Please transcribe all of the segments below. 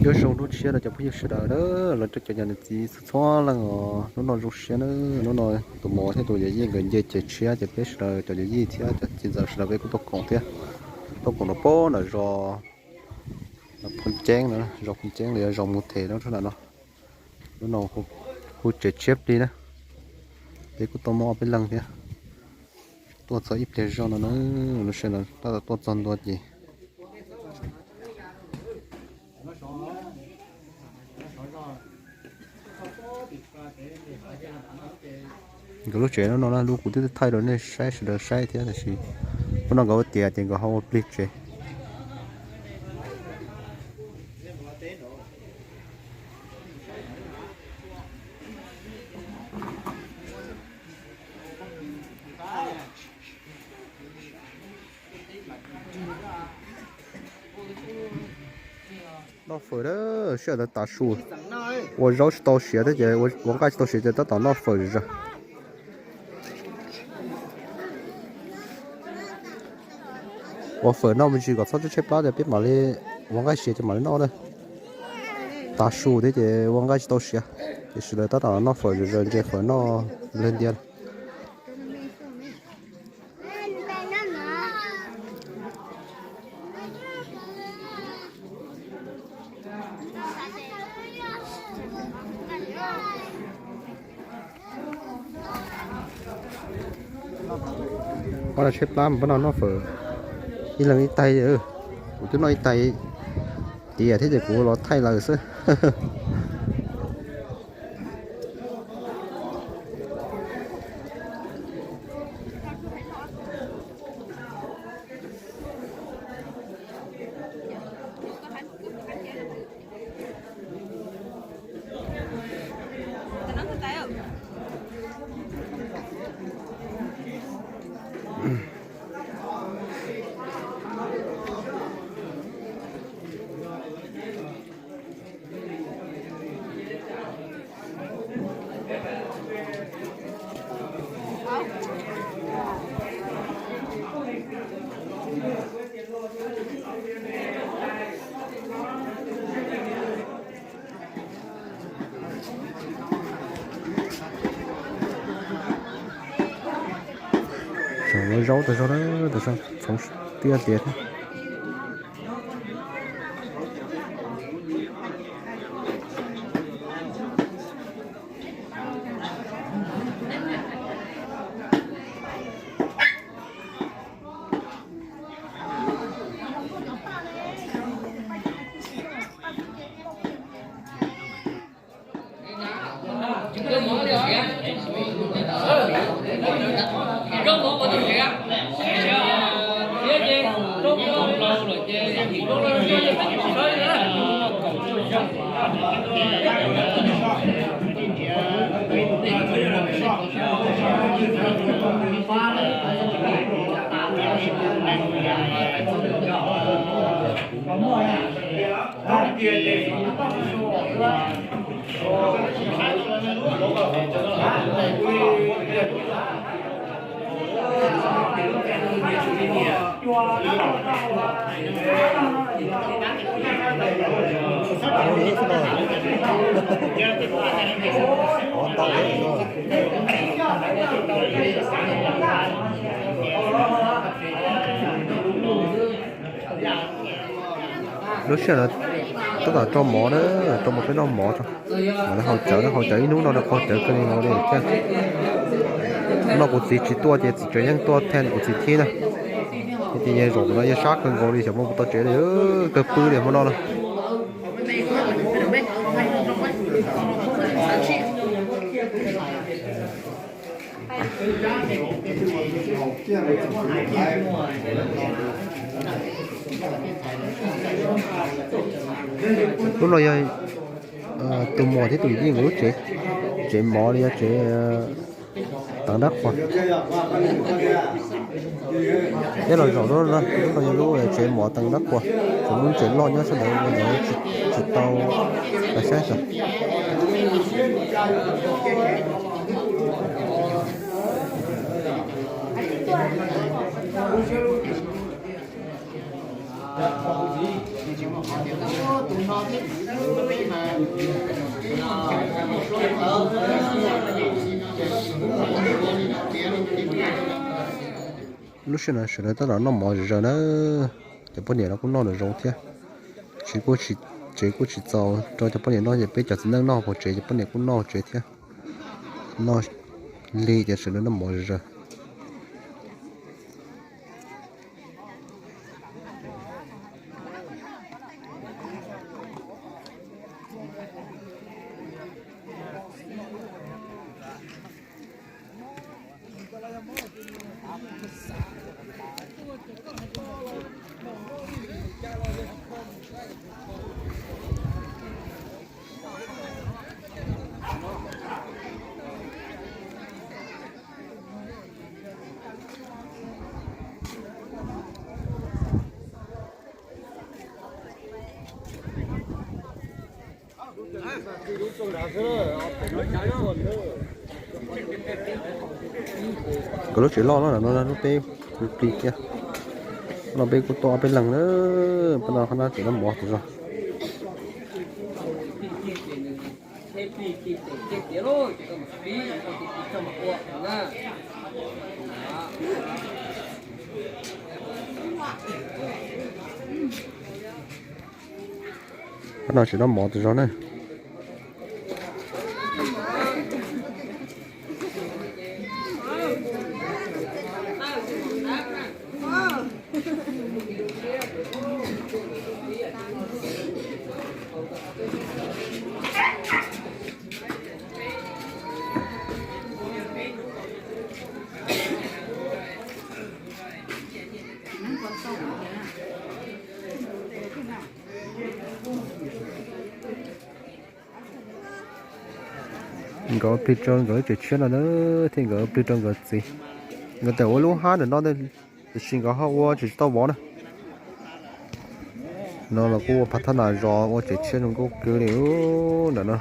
Nyob zoo hnub tshiab rau cov phooj ywg sawv daws na, los rau cov niam txiv txhua txhua leej os. Hnub no zoo siab na, hnub no tus mos thiab tus yawm yij nkawd nce cev tshiab ces peb sawv daws cov yawm yij thiab cov txiv ntxawm sawv daws peb kuj tuaj koom thiab. Tuaj koom rau pem nram zos Phooj Ceeb na, zos Phooj Ceeb los yog zos Mus Them no, hnub no hu tsev tshiab plig na. Peb kuj tuaj muaj ob peb leeg thiab. Tuaj txog ib pliag zog no na, lub sij hawm no tab tom tuaj txog ntua ces nkawd lub tsev no no na, lub kuv twb thaij rau nej saib sawv daws saib thiab, tab sis hnub no nkawd ua tiav ces nkawd ho ua plig tsev. Noj fawm na, sij hawm ntawd tav su, ua zaub tsis tau siav thiab ces ua nqaij tsis tau siav ces tab tom noj fawm zom zaws. Ua fawm noj me ntsis kom txhob tshaib plab ces peb mam li ua nqaij siav ces mam li noj na. Tav su thiab ces ua nqaij tsis tau siav, ces sawv daws tab tom noj fawm zom zaws, ntse fawm noj lawg ntias. Pab no tshaib plab mas pab no noj fawm ib leeg ib tais. Kuv twb noj ib tais tiav thiab ces kuv los thaij lawm xwb. Tseem ua zaub tas zog, tas zog txhoov tiaj tias thiab. Lub sij hawm no tab tom rau mov na, rau mov peb noj mov tso. Mam li haus cawv, haus cawv ib hnub no rau qaug cawv kawg li no li thiab. Hnub no kuv txiv tsis tuaj ces txiv Tsaws Yeeb tuaj thaj kuv txiv thib na. Ces yog zaum no yog sab kawg nkaus li, xyov muaj puas tau tsev li, kawg pw li hmo no na. Lub no yog tus muam thiab tus yij nkawd lub tsev, tsev mov li yog tsev teev nrab quas. Peb los zaum lub no, lub no yog lub tsev mov teev nrab quas, tseem muaj lub tsev loj nyob sab ntawd ua ntawd tsis tau saib xwb. Lub sij hawm no sawv daws tab tom noj mov zom zaws na, cov poj niam los kuj noj nws zoo thiab. Tsev kuj tsis, tsev kuj tsis txaus rau cov poj niam noj ces peb cov txiv neej noj puag tsev, cov poj niam kuj noj tsev thiab. Noj lig ces sawv daws noj mov zom zaws. Nkawd lub tsev loj no, no lub peb plig kiag. No peb kuj tuaj ob peb leeg na, pab no qhov no tseem noj mov tas zog. Pab no tseem noj mov tas zog na. Nkawd plig rau nkawd lub tsev tshiab no na, thiab nkawd plig rau nkawd txiv. Nkawd tawm ua lub hab ntawm no, tiam sis nkawd ho ua tsis tau vov na. No los kuj ua phav thab nas zos ua tsev tshiab zoo nkauj kawg li ntawm no.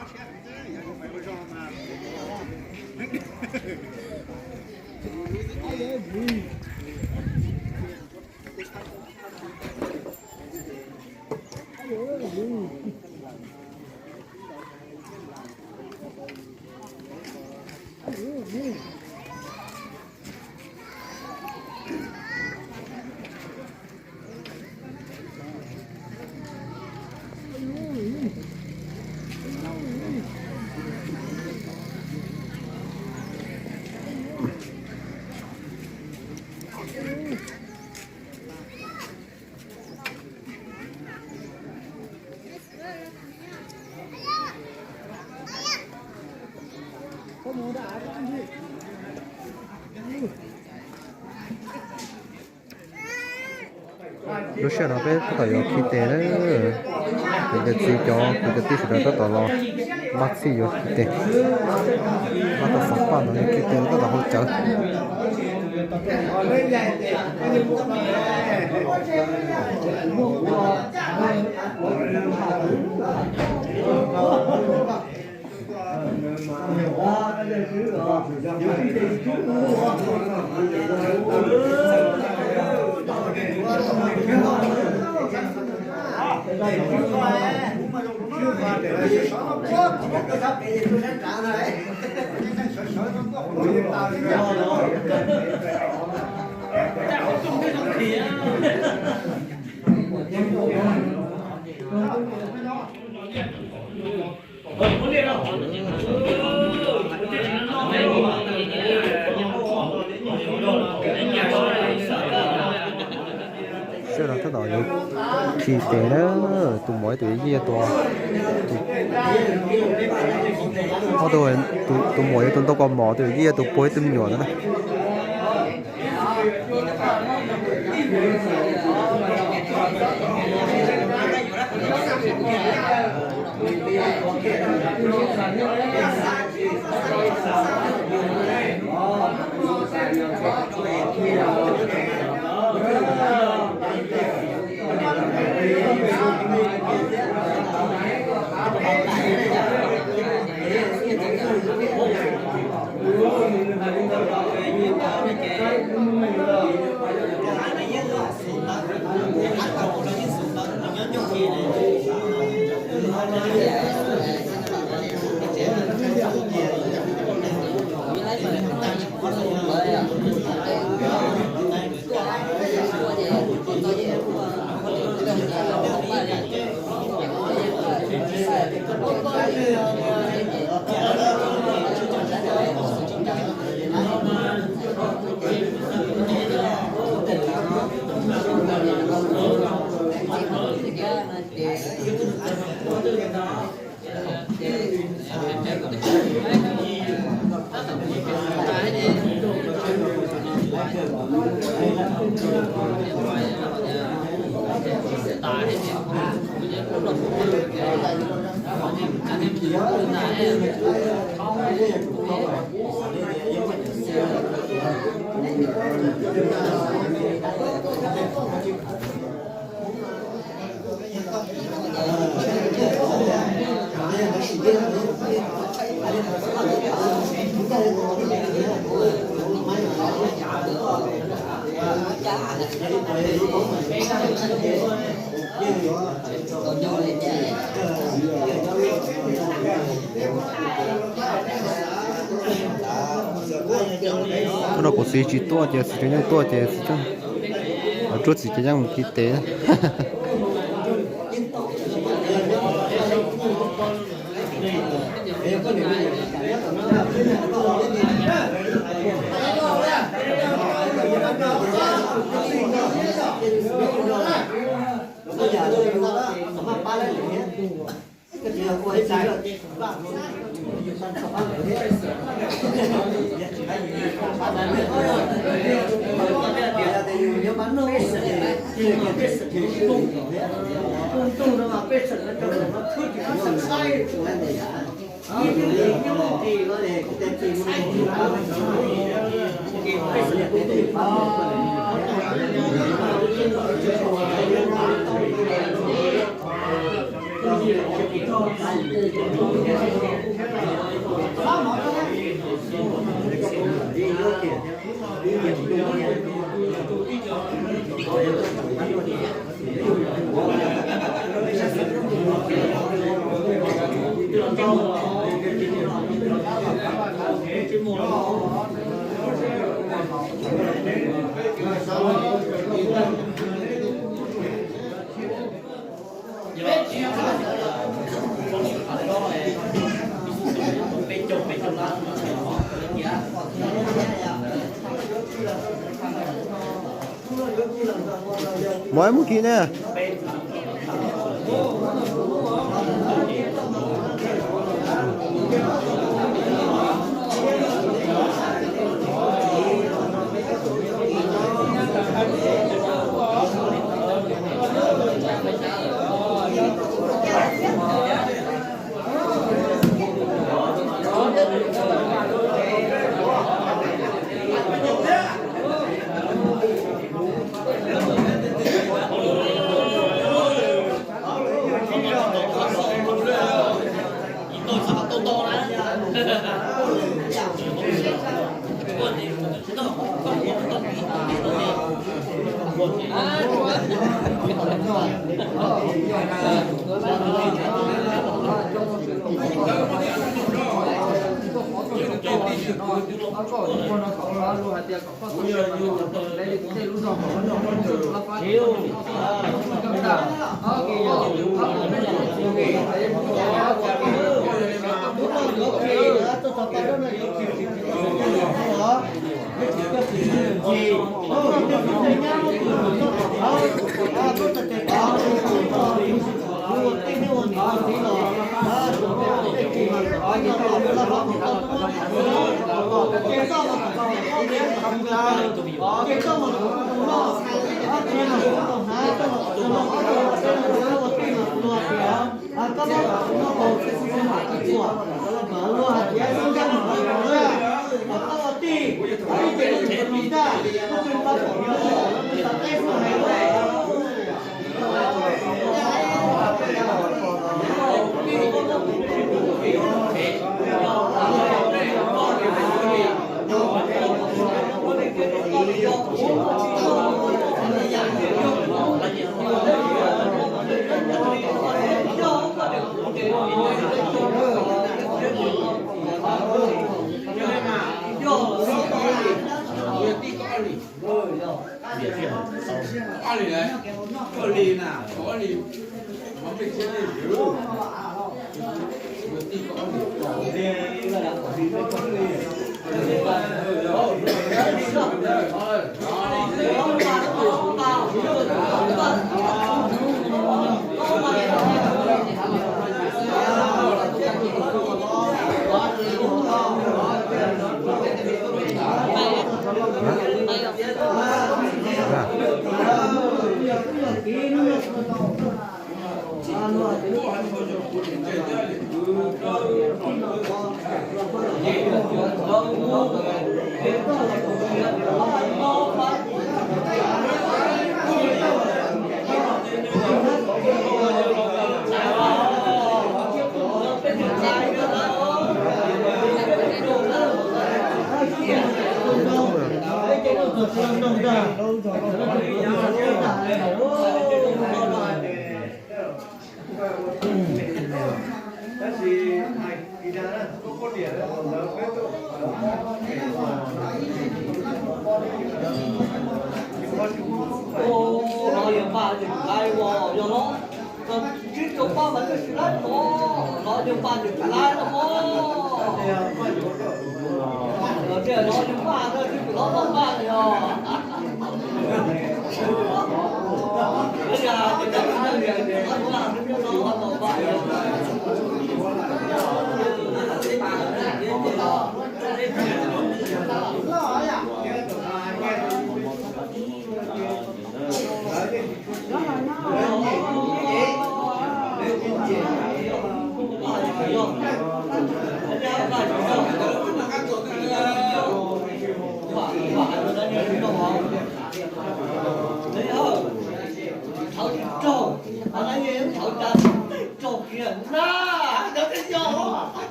Lub sij hawm no peb tab tom yuav khi tes na, kuv cov txiv cov, kuv cov tij sawv daws tab tom los npaj txhij yuav khi tes. Npaj tau xov paj no khi tes tab tom hau cawv. Sij hawm no tab tom yuav khi tes na, tus muam ib tug yij tus, tus muam yog tus ntau kua mom, tus yij tus puag ib tug me nyuam ntawd na. Hnub no kuv txiv tsis tuaj ces txiv Tsaws Yeej tuaj ces txiv Tsaws, tsuab txiv Tsaws Yeej mus kis tes. Mov mus kis ne.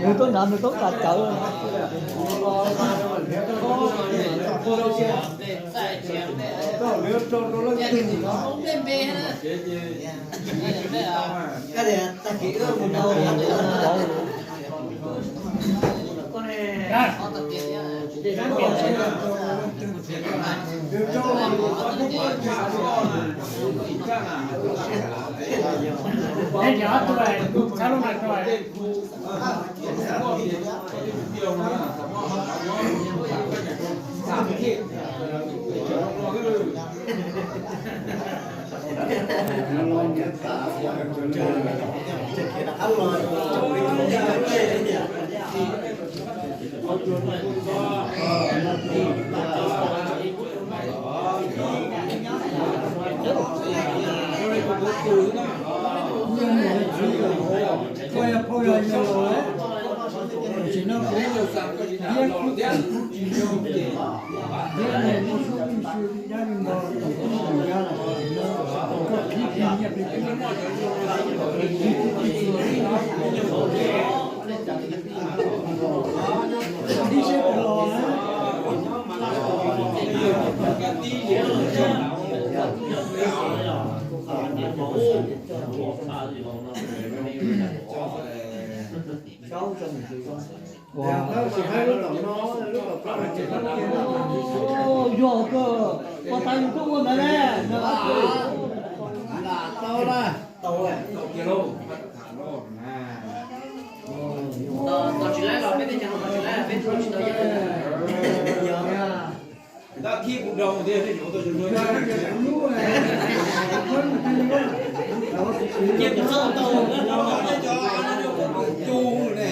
Nws tuaj nrad nws tuaj tas cawv. Yog kawg, pos tas yus tuaj ua ntawd ne. Tau tsis laib los peb teb chaws no tsis laib peb tsis tau yeej. Tab thib kuv rau tias nej yuav tau cov cia tau tau cug ne.